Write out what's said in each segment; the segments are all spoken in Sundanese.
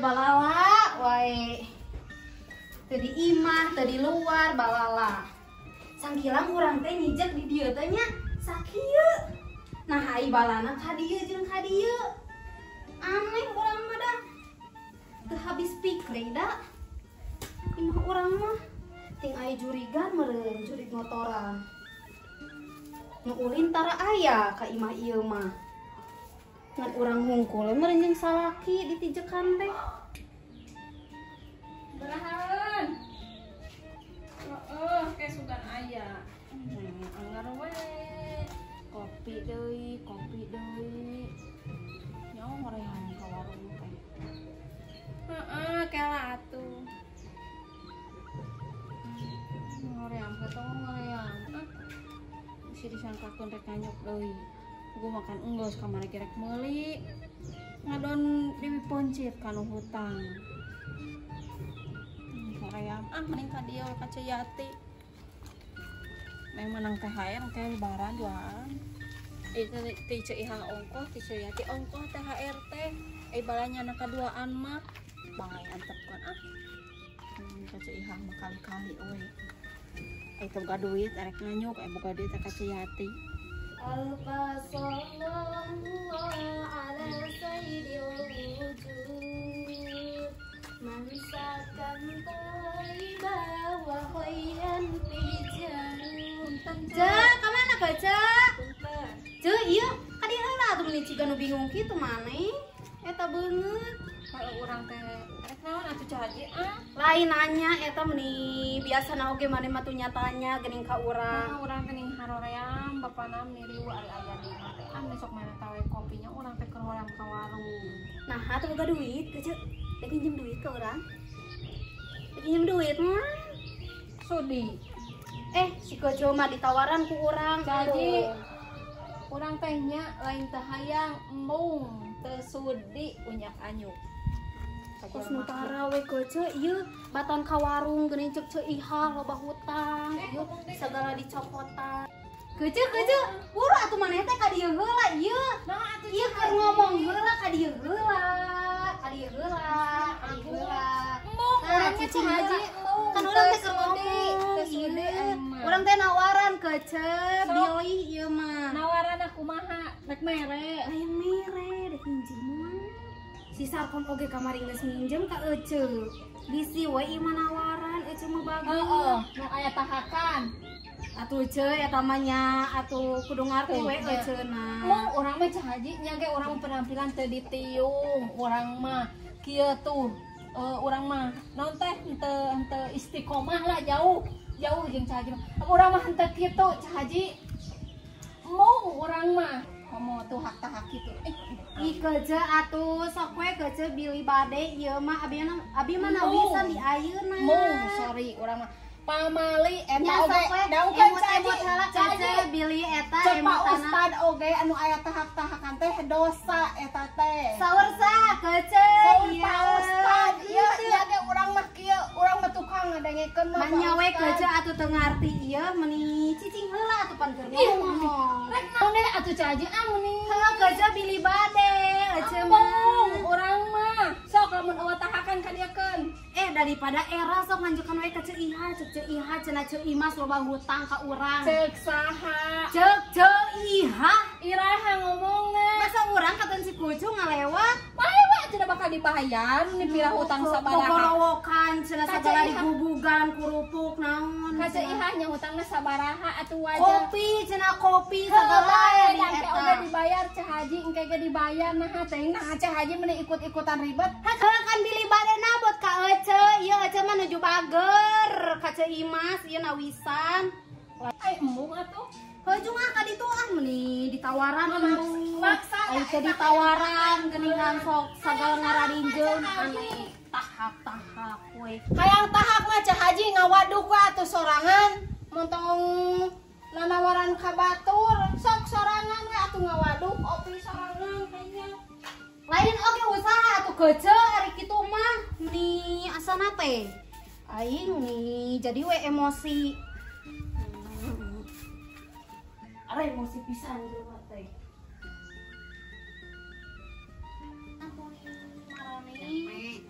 Balala wae. Teu di imah, teu di luar balala. Sangkilang urang teh nyijek di dieu teh nya sakieu. Nah ai balana ka dieu jeung ka dieu. Aneh urang mah da. Teu habis pikir da. Imah urang mah ting aya jurigan meureun jurig motoran. Nu ulin tara aya ka imah ieu mah. Ngan urang hungkul meureun jeung salaki ditijekan teh. Berahan. Heeh, ke sugan aya. Anggar we. Kopi deui, kopi deui. Nyawa ngorehan ka warung teh. Heeh, kela atuh. Ngoream ka tong ngoream. Ah. Bisi disangkakeun rek nganyuk deui. Gua makan enggeus kamari ge rek meuli. Ngadon Dewi Poncit kanu hutang. Ngoream ah mending ka dieu ka Ceyati. Meng menang THR engke lebaran duaan. Itu ti Ceu Iha ongkoh, ti Ceyati ongkoh THR teh. Balanya anak kaduaan mah bae antepkeun ah. Ka Ceu Iha mah kali-kali we. Teu boga duit erek nganyuk, boga duit ka Ceyati. Alfa sallallahu ala sayyidil wujud man sakan taiba wa khayran fi janun. Ja, ka mana ka, Ja? Ceu, ieu ka dieu heula atuh meuni ciga nu bingung kitu maneh. Eta beungeut. Kalau urang teh rek naon atuh Ceu Haji ah? Lain nanya eta meuni biasana oge maneh mah tuh nyatanya geuning ka urang. Nah, urang teh ning haroream bapana meuni riweuh ari aya di imah teh ah besok mana tawe kopinya urang teh keur hoream ka warung. Nah, atuh boga duit ke Ceu? Rek minjem duit ka urang? Rek minjem duit mah? Sudi. Si Keceu mah ditawaran ku urang. Ceu Haji, urang teh nya lain teh hayang embung teu sudi unyak anyuk. Kos nu tara we Keceu ieu batan ka warung geuning ceuk Ceu Iha loba hutang ieu sagala dicopotan. Keceu Keceu, buru atuh maneh teh ka dieu heula ieu. Nah atuh ieu keur ngomong heula ka dieu heula, ka dieu heula, ka dieu heula. Embung urang teh Ceu Haji embung. Kan urang teh keur ngomong teu sudi aing mah. Urang teh nawaran Keceu, bilih ieu mah. Nawaran kumaha? Rek mere. Lain mere rek minjem mah. Si Sarkom oge kamari geus minjem ka Ece. Bisi we ieu mah nawaran Ece mah bagus. Heeh, nu aya tahakan. Atuh Ece eta mah nya atuh kudu ngarti we Ece na. Mung urang mah Ceu Haji nya ge urang penampilan teu ditiung, urang mah kieu tuh urang mah naon teh henteu istiqomah lah jauh. Jauh jeung Ceu Haji mah. Urang mah henteu kitu Ceu Haji. Mung urang mah komo tuh hak tahak kitu. Ih Kece atuh sok we Kece bilih bade ieu mah abi mah nawisan di ayeuna. Mung sorry urang mah pamali eta oge daungkeun Ceu Haji Kece bilih eta emotana. Pak Ustad oge anu aya tahak-tahakan teh dosa eta teh. Saur sa Kece. Saur Pak Ustad ieu ieu ge urang mah kieu urang mah tukang ngadengekeun mah. Manya we Kece atuh teu ngarti ieu meuni cicing heula atuh pan keur ngomong. Rek naon deui atuh Ceu Haji ah meuni. Heuh Kece bilih bade Ece mah. Urang mah sok lamun eueuh tahakan ka dieukeun. Daripada era sok nganjukan we ka Ceu Iha, ceuk Ceu Iha cenah Ceu Imas loba hutang ka urang. Ceuk saha? Ceuk Ceu Iha. Iraha ngomongna. Masa urang katan si Kucu ngalewat? Bae we cenah bakal dibayar ni pira hutang sabaraha. Pokorowokan cenah sagala digubugan kurupuk naon. Ka Ceu Iha nya hutangna sabaraha atuh wajar. Kopi cenah kopi sagala di eta. Oge dibayar Ceu Haji engke ge dibayar naha teh nah Ceu Haji meuni ikut-ikutan ribet. Heuh kan bilih bade nabot ka Ece. Ieu Ece mah nuju bager ka Ceu Imas ieu nawisan. Ai embung atuh. Heuh ah ka ditu ah meuni ditawaran embung. Maksa ai teh ditawaran geuningan sok sagala ngararinjeun aneh tahak-tahak we. Hayang tahak mah Ceu Haji ngawaduk we atuh sorangan. Montong nanawaran ka batur sok sorangan we atuh ngawaduk opi sorangan kayaknya. Lain oge usaha atuh Kece ari kitu mah meuni asana teh. Aing nih jadi we emosi. Are emosi pisan jelema teh. Maroni.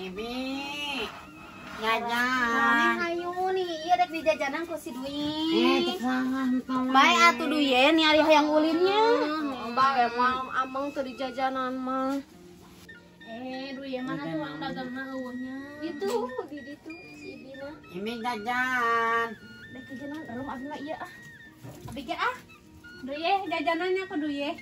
Ibi. Jajan. Hayu nih, iya dek dijajanan ku si Dwi. Teu Bae atuh Duye nih ari hayang ulinnya. Bae emang ameng teu dijajanan mah. Duye mana tuh urang dagangna eueuhnya. Itu di ditu si Ibina. Ibi jajan. Dek jajanan dalam abi mah ieu ah. Abi ge ah. Duye jajanannya ku Duye.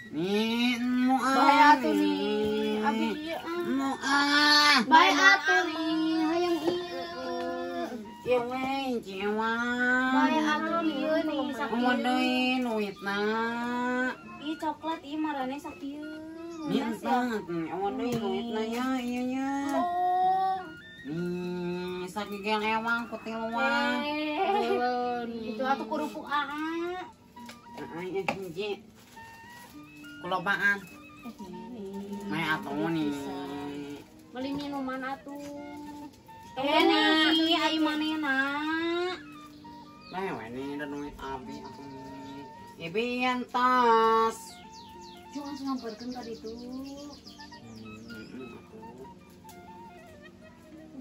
Nih, mu ah. Bae atuh nih, abi ieu ah. Mu ah. Bae atuh nih, hayang ieu. Ieu we, ciwang. Bae atuh ieu nih sakieu. Komo deui duitna. Ih coklat ieu marane sakieu. Nih entah, komo deui duitna ya, ieu nya. Nih, sakieu ewang ku tiluan. Itu atuh kerupuk aa. Heeh, hiji. Kulobaan. Mae atuh nih. Beli minuman atuh. Nih, ai manehna. Bae we nih da duit abi atuh nih. Ibi entos. Cuma ngamperkeun ka ditu.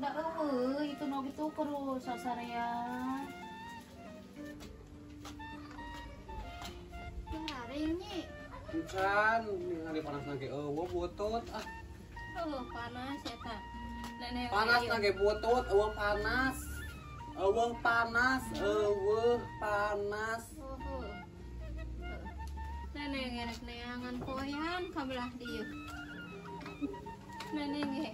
Da eueuh itu nu kitu kudu sasarea. Ringnya. Encan, ningali panas nage eueuh butut ah. Oh, panas eta. Nenek panas nage butut, eueuh panas. Eueuh panas, eueuh panas. Nenek ngerek neangan poyan ka belah dieu. Nenek ge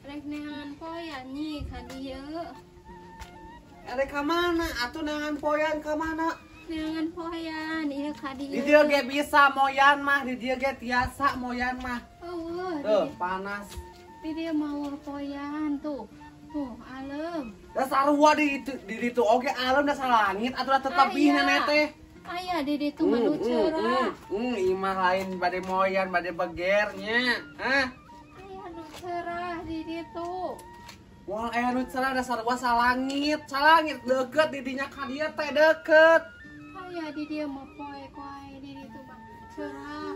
rek neangan poyan nyi ka dieu. Erek ka mana? Atuh neangan poyan ka mana? Neangan poyan ieu ka dieu. Di dieu ge bisa moyan mah, di dieu ge tiasa moyan mah. Eueuh. Tuh, panas. Di dieu mawa poyan tuh. Tuh, alem. Da sarua di ditu oge alem da salangit atuh da tetebih nenek teh. Aya di ditu mah nu cerah. Imah lain bade moyan, bade beger nya. Hah? Aya nu cerah di ditu. Wah, aya nu cerah da sarua salangit, salangit deukeut di dinya ka dieu teh deukeut. Aya di dieu mah poe wae di ditu mah cerah.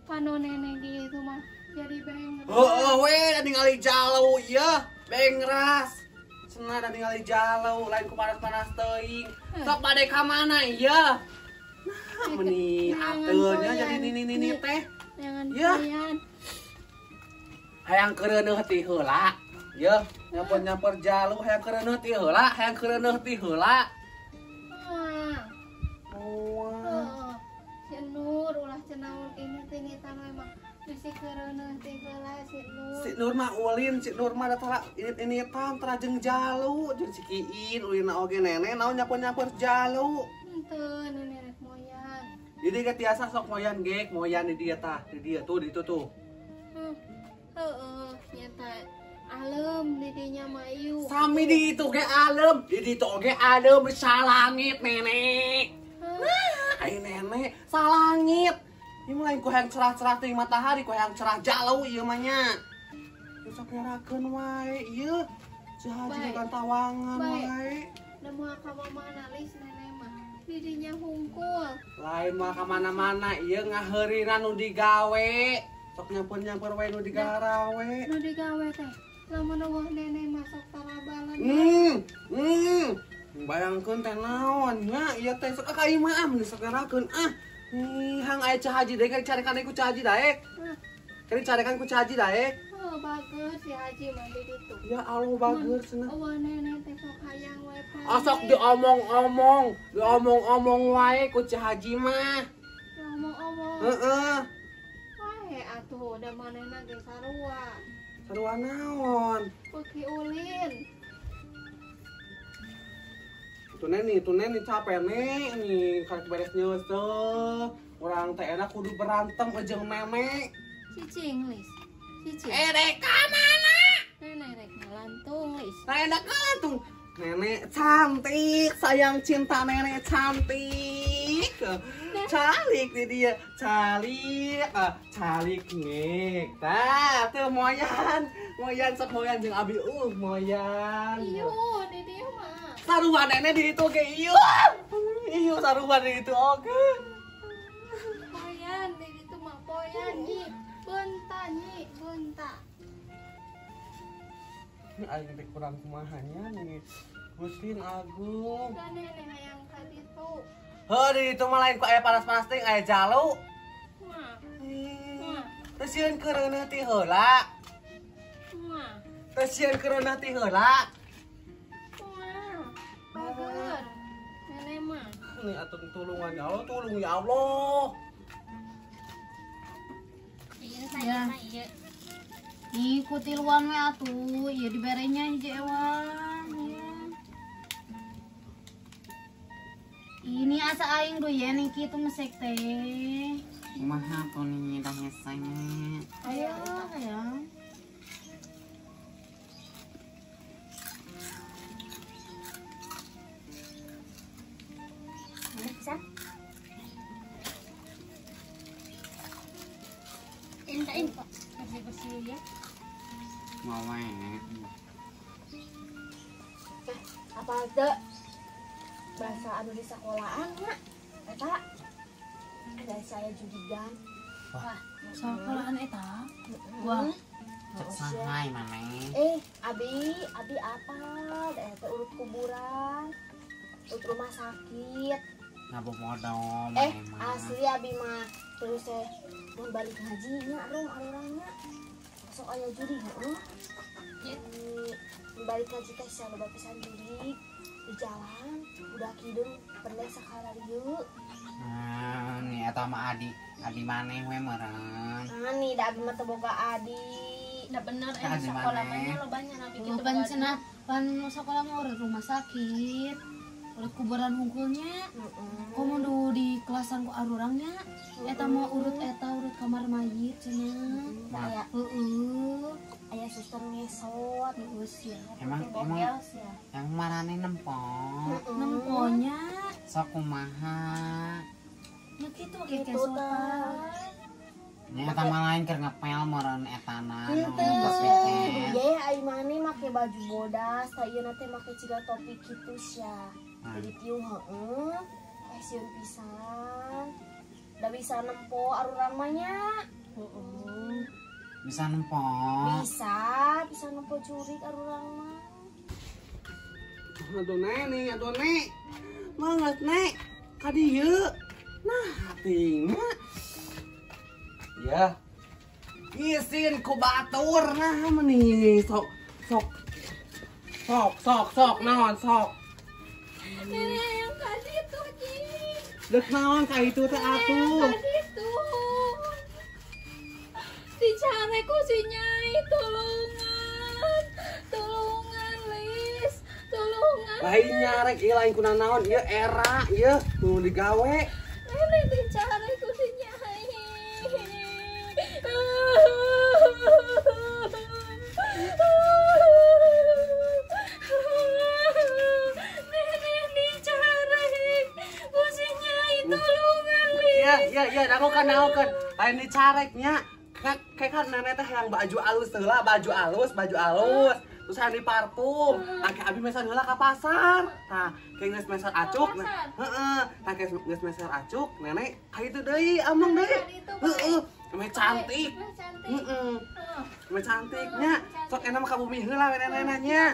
Pano nenek di ditu mah jadi bengras. Heueuh we da ningali jalu ieu, bengras. Cenah da ningali jalu lain ku panas-panas teuing. Sok bade ka mana ieu? Nah, meni atuhnya jadi nini-nini teh. Jangan poyan. Hayang kereuneuh ti heula. Yeuh, nyamper-nyamper jalu hayang kereuneuh ti heula, hayang kereuneuh ti heula. Wah. Si Nur ulah cenaun ini teh tanah mah bisi kereuneuh ti heula si Nur. Si Nur mah ulin, si Nur mah da tara init-initan tara jeung jalu, jeung si Kiin ulinna oge nenek naon nyamper-nyamper jalu. Henteu nenek rek moyan. Jadi ge tiasa sok moyan gek, moyan di dieu tah, di dieu tuh, di ditu tuh. Heeh, nyata alem di dinya mah ieu. Sami di ditu ge alem, di ditu oge alem salangit nenek. Nah, ai nenek salangit. Ieu mah lain ku hayang cerah-cerah teuing matahari, ku hayang cerah jalu ieu mah nya. Sok ngerakeun wae ieu. Si Haji bukan tawangan wae. Da moal ka mana lis nenek mah. Di dinya hungkul. Lain moal ka mana-mana ieu ngaheurina nu digawe. Sok nyamper-nyamper wae nu digarawe. Nu digawe teh. Lamun eueuh nenek mah sok tarabalan. Bayangkeun teh naon nya ieu teh sok ka imah ah meni sok ngerakeun ah. Nih hang aya Ceu Haji deui carekan ku Ceu Haji daek. Kari carekan ku Ceu Haji daek. Oh, bagus si Haji mah di ditu. Ya Allah bagus cenah. Eueuh nenek teh sok hayang we pae. Asok diomong-omong, diomong-omong wae ku Ceu Haji mah. Diomong-omong. Heeh. Wae atuh da manehna ge sarua. Sarua naon? Beuki ulin. Tuh neni capek nih, karek beres nyeuseuk. Urang teh enak kudu berantem jeung nenek. Cicing lis. Cicing. Rek ka mana? Nenek rek ngalantung lis. Nenek ngalantung. Nenek cantik, sayang cinta nenek cantik. Calik di dia, calik, calik ngek. Tah, tuh moyan, moyan sok moyan jeung abi moyan. Iyo, di dia mah. Sarua nenek di itu oge iyo. Iyo sarua di itu oge. Poyan di itu mah poyan nyi, benta nyi, benta. Ini aing teh kurang kumaha nya nih. Gusti Agung. Da nenek hayang ka ditu. Heuh di ditu mah lain ku aya panas-panas teh aya jalu. Mah. Teu sieun keureuneuh ti heula. Mah. Teu sieun keureuneuh ti heula. Mah. Bager. Nenek mah. Nih atuh tulungan ya Allah, tulung ya Allah. Ya. Ikuti luan we atuh, ieu diberenya hiji ewan ya. Ini asa aing doyen nih kitu mesek teh. Kumaha tuh nih dah hese. Ayo, hayang. Bisa? Intain kok bersih-bersih ya. Mau wae. Nah, apa teu bahasa anu di sekolahan nya eta ada saya judigan. Wah, sekolahan eta? Wah, cek sangai maneh. Abi apa? Da eta urut kuburan, urut rumah sakit. Ngabobodo maneh mah. Asli abi mah terus teh mun balik ngaji nya rum arurangnya. Sok aya juri heuh. Mun balik ngaji teh sia loba pisan juri di jalan udah kidung pernah sakala dieu. Nah, nih eta mah adi maneh we meureun. Nah, nih da abi mah teu boga adi. Da bener sekolah mah nya lobanya nabi kitu. Pan cenah pan sekolah mah urut rumah sakit. Urut kuburan hungkulnya. Komo nu di kelasan ku arurangnya eta mah urut eta urut kamar mayit cenah. Aya heueuh. Aya suster ngesot geus ya. Emang yang marane nempo. Nemponya sok kumaha? Ya kitu make kesotan. Nya eta mah lain keur ngepel meureun etana nu kosmetik. Ye ai maneh make baju bodas, tah ieu teh make ciga topi kitu sia. Jadi tiung heueuh, sieun pisan. Da bisa nempo arurang mah nya. Heeh. Bisa nempo. Bisa nempo jurig arurang mah. Aduh nek, aduh nek. Mangat nek. Ka dieu. Nah, tingnya. Ya. Isin ku batur nah meni sok sok. Sok sok sok naon sok. Nenek yang ka ditu, Cing. Deuk naon ka itu teh atuh. Ka ditu. Dicare ku si Nyai, tulungan. Tulungan, Lis. Tulungan. Lain nyarek ieu lain kuna naon ieu era ieu nu digawe. Nenek dicare ku si Nyai. Nenek dicare ku si Nyai, tulungan, Lis. Iya, dangokeun. Lain dicareknya. Kayak kan nenek teh yang baju alus heula, baju alus. Terus yang di parfum, tah kayak abi meser heula ka pasar. Tah, kayak geus meser acuk. Heeh, tah kayak geus meser acuk, nenek ka itu deui, ameng deui. Heeh, meh cantik. Heeh. Meh cantiknya. Sok enak mah ka bumi heula we neneknya.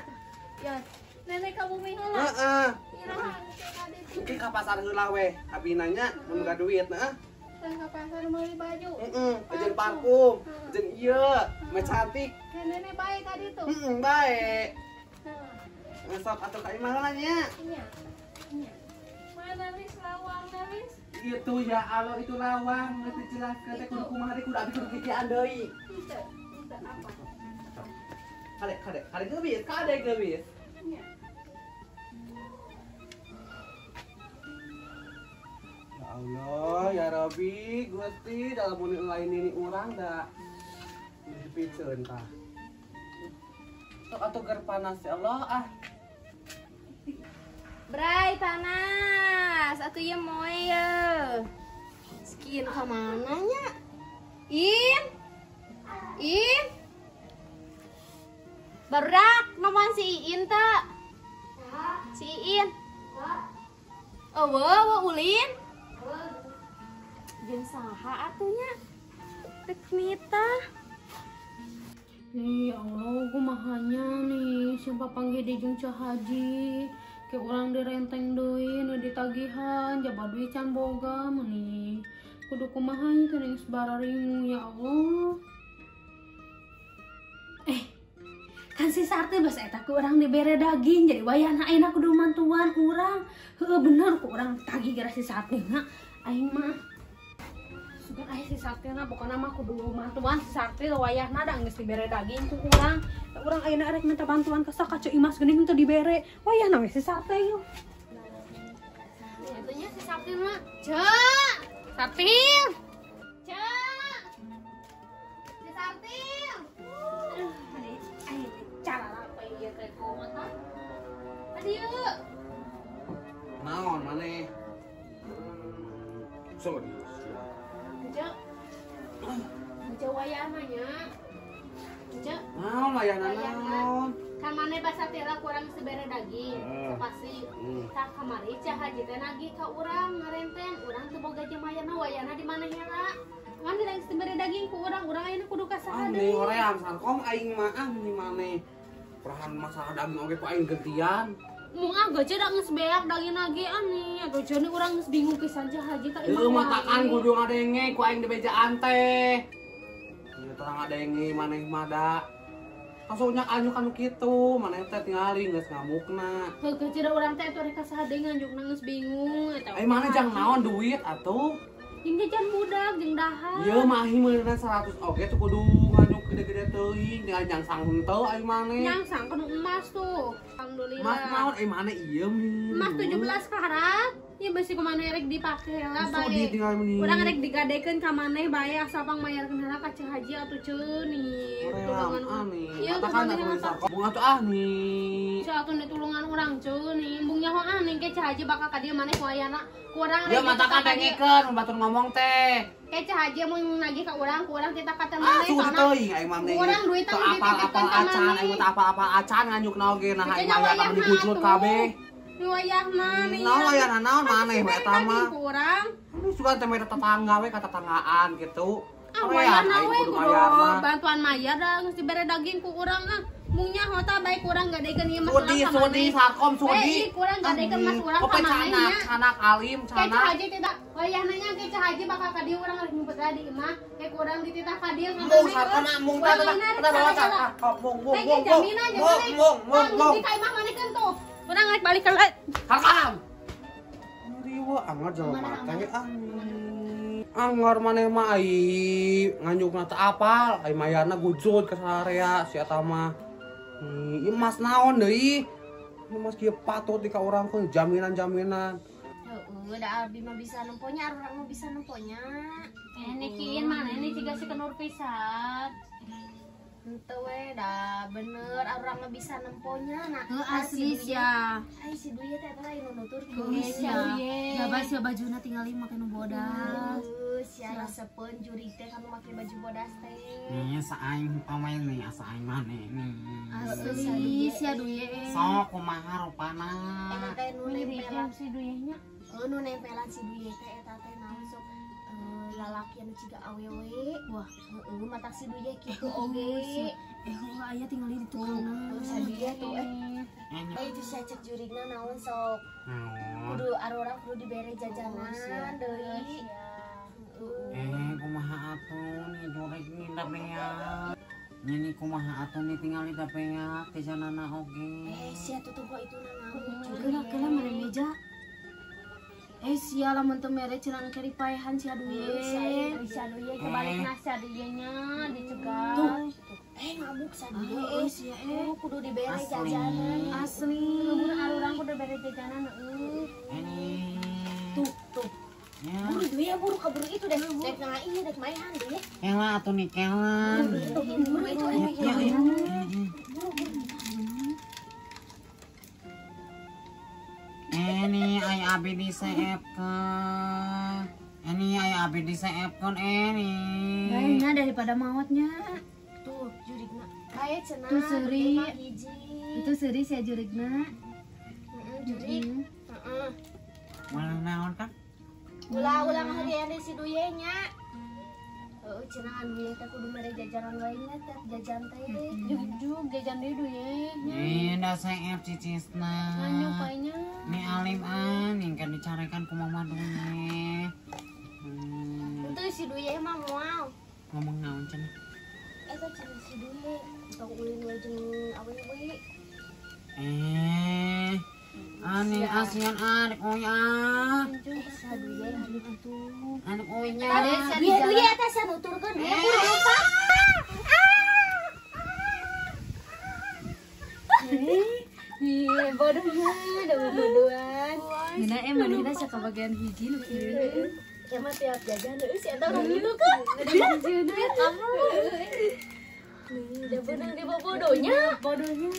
Ya, nenek ka bumi heula. Heeh. Engke ka pasar heula we, abi nanya mun boga duit heeh. Ke pasar meuli baju. Heeh, jeung parfum, jeung ieu, meh cantik. Nenek bae tadi tuh. Heeh, bae. Sok atuh ka imah heula nya. Nya. Nya. Mana Lis lawangna Lis? Itu ya Allah itu lawang, geus dijelaskeun teh kudu kumaha teh kudu abi kudu kikian deui. Henteu, henteu apa? Kade kade geubis, kade geubis. Nya. Ya Allah, ya Rabbi, Gusti, dalam muni lain ini urang da dipiceun tah. Sok atuh keur panas ya Allah ah. Bray panas, atuh ieu moe ye. Skin ka mana nya? In. In. Barudak nemuan si Iin teu? Si Iin. Eueuh, eueuh ulin. Jeung saha atuh nya? Rek nita. Nih ya Allah, kumahanya nih siapa panggil di jeung Ceu Haji. Ke urang direnteng deui nu ditagihan jaba duit can boga meuni. Kudu kumaha nya teh geus bararingung ya Allah. Kan si Sarti bas eta ku urang dibere daging jadi wayahna ayeuna kudu mantuan urang. Heueuh bener ku urang tagih gara si Sarti na aing mah. Sugan aya si Sarti na pokona mah kudu mantuan si Sarti wayahna da geus dibere daging ku urang. Urang ayeuna arek minta bantuan ka saka Ceu Imas geuning teu dibere. Wayahna we si Sarti yeuh. Atunya si Sarti mah. Ceu! Sarti! Ceu! Si Sarti! Cara apa ieu teh kumaha? Adieu. Naon maneh? Serius. Ceu. Ceu wayahna nya. Ceu. Naon wayahna naon? Kan maneh basa teh kurang sebere daging, pasti. Tah kamari Ceu Haji teh nagih ka urang ngarenten, urang teu boga jemayana wayahna di maneh heula. Kan dirang sebere daging ku urang, urang ayeuna kudu ka saha deui. Ah, hoream sarkom aing mah ah ni maneh. Perahan masalah daging oge ku aing gentian. Mung ah geuceun da geus beak daging lagi ani. Atuh ceun urang geus bingung pisan Ceu Haji ka imah. Heueuh matakan kudu ngadenge ku aing dibejaan teh. Ieu terang ngadenge maneh mah da. Langsung nyak anyuk anu kitu, maneh teh tingali geus ngamukna. Heuh geuceun da urang teh atuh rek ka saha deui nganjukna geus bingung eta. Ai maneh jang naon duit atuh? Jeung jajan budak jeung dahar. Ieu mah meunang 100 oge teu kudu nganjuk gede-gede teuing, tinggal nyangsang henteu ai maneh. Nyangsang kudu emas tuh. Alhamdulillah. Emas naon ai maneh ieu mah. Emas 17 karat. Ieu besi ku maneh rek dipake heula bae. Urang rek digadekeun ka maneh bae asal pang mayarkeun heula ka Ceu Haji atuh ceun nih. Tulungan ieu tulungan bung atuh ah nih. Ceu atuh ditulungan urang ceun nih. Bung nyaho ah nih ke Ceu Haji bakal ka dieu maneh ku ayana. Kurang rek. Ieu matakan dengekeun batur ngomong teh. Ke Ceu Haji mun nagih ka urang, ku urang titah ka maneh. Ah, teuing aing maneh. Urang duit teh dititipkeun ka maneh. Aing mah apal-apal acan nganyukna oge nah aing mah digujlut kabeh. Wayahna nih. Naon wayahna naon maneh we eta mah. Kurang. Ini sugan teh mere tetangga we ka tetanggaan gitu. Ah wayahna we kudu bantuan mayar da geus dibere daging ku urang ah. Mung nyaho tah bae kurang gadekeun ieu mas urang ka maneh. Sudi sarkom sudi. Eh kurang gadekeun mas urang ka maneh nya. Canak alim canak. Ke Ceu Haji tidak wayahna nya ke Ceu Haji bakal ka dieu urang rek ngumpet di imah. Ke kurang dititah ka dieu ka maneh. Mung sarkom mung tah tah bawa tah. Mung mung mung. Mung mung mung. Di ka imah maneh keun tuh. Urang rek balik ke Sarkam. Riwa anggar jelema teh ah. Anggar maneh mah ai nganyukna teu apal, ai mayarna gujud ka sarea si eta mah. Ieu emas naon deui? Ieu emas kieu patut di ka urang keun jaminan-jaminan. Heueuh da abdi mah bisa nemponya, urang mah bisa nemponya. Nikiin maneh nih ciga si kenur pisan. Henteu we da bener urang mah bisa nemponya nah. Heuh asli sia. Ai si Duye teh eta lain nu nuturkeun. Sia. Jaba sia bajuna tingali make nu bodas. Heuh sia resepeun jurig teh kanu make baju bodas teh. Nih saing pamain nih asa aing maneh nih. Asli sia Duye. Sok kumaha rupana. Emang teh nu nempelan si Duye nya. Heuh nu nempelan si Duye teh eta teh naon sok lalaki anu ciga awewe. Wah, heueuh matak si Duye kitu oge. Heueuh aya tingali di tukangna. Heueuh si Duye tuh itu sia cek jurigna naon sok. Kudu arurang kudu dibere jajanan deui. Kumaha atuh nih jurig nih da beak. Nini kumaha atuh nih tingali da beak jajanana oge. Sia tutup kok itu naon. Geura geura mere meja. Sia lamun teu mere cenah engke dipaehan sia Duye. Sia Duye kebalikna sia Duye nya dicegah. Tuh. Ngabuk sia Duye. Sia kudu dibere jajanan. Asli. Mun arurang kudu dibere jajanan heueuh. Tuh, tuh. Buru Duye buru kaburu itu deh. Dek nah ieu dek maehan Duye. Kela atuh nih kela. Buru itu Buru. Ini ai abi diseepkeun. Ini ai abi diseepkeun ini. Baiknya daripada mautnya. Tuh jurigna. Bae cenah. Tuh seuri. Itu seuri sia jurigna. Heeh, jurig. Heeh. Ulah naon kan? Ulah ulah ngaheurean si Duye nya. Heueuh Cenah anu ye teh kudu mere jajanan wae nya teh jajan teh. Jujur jajan deui duye. Ih, da seep cicisna. Nganyu nya. Nih alim ah, nih kan dicarekan ku mama duye. Itu si duye mah moal. Ngomong naon cenah? Eta cenah si duye tong ulin we jeung awewe. Aneh asian adik oya. Sa duye atuh. Adik oya. Duye duye eta sia nuturkeun duye. Ih, bodohnya, udah bodohan. Nina emang kita siapa bagian hiji nu kieu. Ya mah tiap jajan euy si eta nu ngilu kan. Duit kamu. Udah benang di bodohnya. Bodohnya.